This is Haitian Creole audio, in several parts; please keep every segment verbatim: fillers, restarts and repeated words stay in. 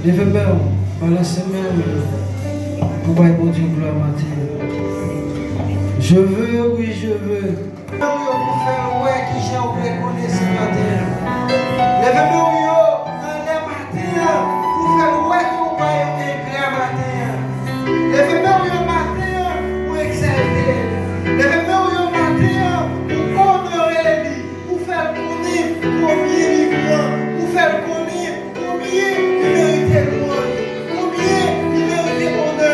Leve men w, balanse men w pou bay Bondye glwa maten an. Je veux, oui, je veux. Leve men w yo pou fè l wè kijan w rekonesan maten an. Leve men w yo anlè maten an pou fè l wè ke w pa yon engra maten an. Leve men w yo maten an pou egzalte l. Leve men w yo maten an pou onore li, pou fè l konnen konbyen li gran, pou fè l konnen konbyen li merite lwanj, konbyen li merite onè,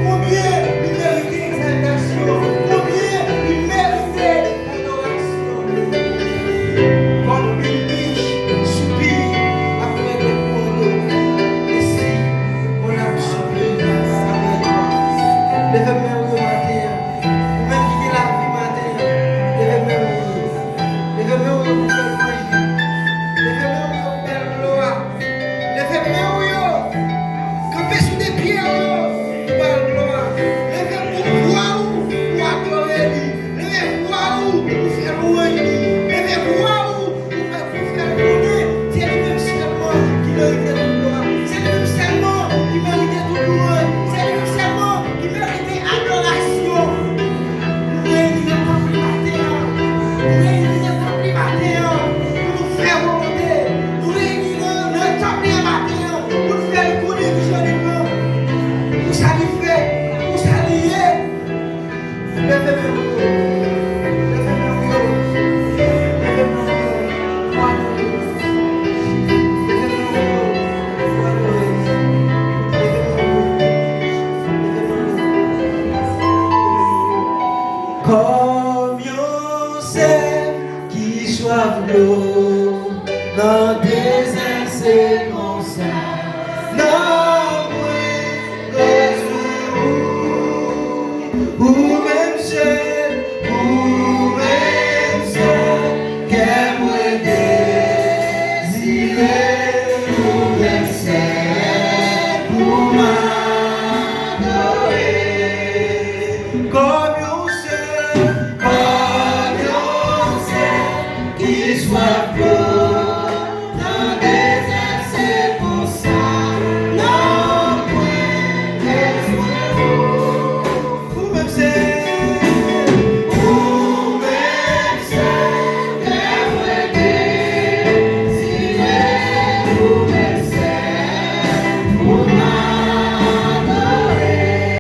konbyen li merite egzaltasyon, konbyen li merite adorasyon. Kòm yon mich soupi apre de pwando, ensi mon âme soupire après toi. Leve men w yo maten an. Ou menm ki gen lavi maten an, leve men w yo. Leve men w yo pou fè lwanj li. Leve men w yo pou bèl glwa. Leve men w yo. Kanpe sou de pye w yo pou ba l glwa. Leve vwa w pou adore li. Leve vwa w pou fè lwanj li. Leve vwa w pou fè, pou fè l konnen se li menm sèlman ki merite tout glwa. Se li menm sèlman ki merite tout lwanj. Se li menm sèlman ki merite adorasyon. Nou reyini nan tanp li maten an. Nou reyini nan tanp li maten an pou nou fè volonte. Nou reyini nan, nan tanp li an maten an pou nou fè l konnen kijan li gran, pou sa li fè, pou sa li ye. Leve men w yo. Leve men w yo. Leve men w yo. Pou adore. Leve men w yo. Pou adore. Leve men w yo. Leve men w yo. Kòm yon sèv ki swaf dlo nan dezè, se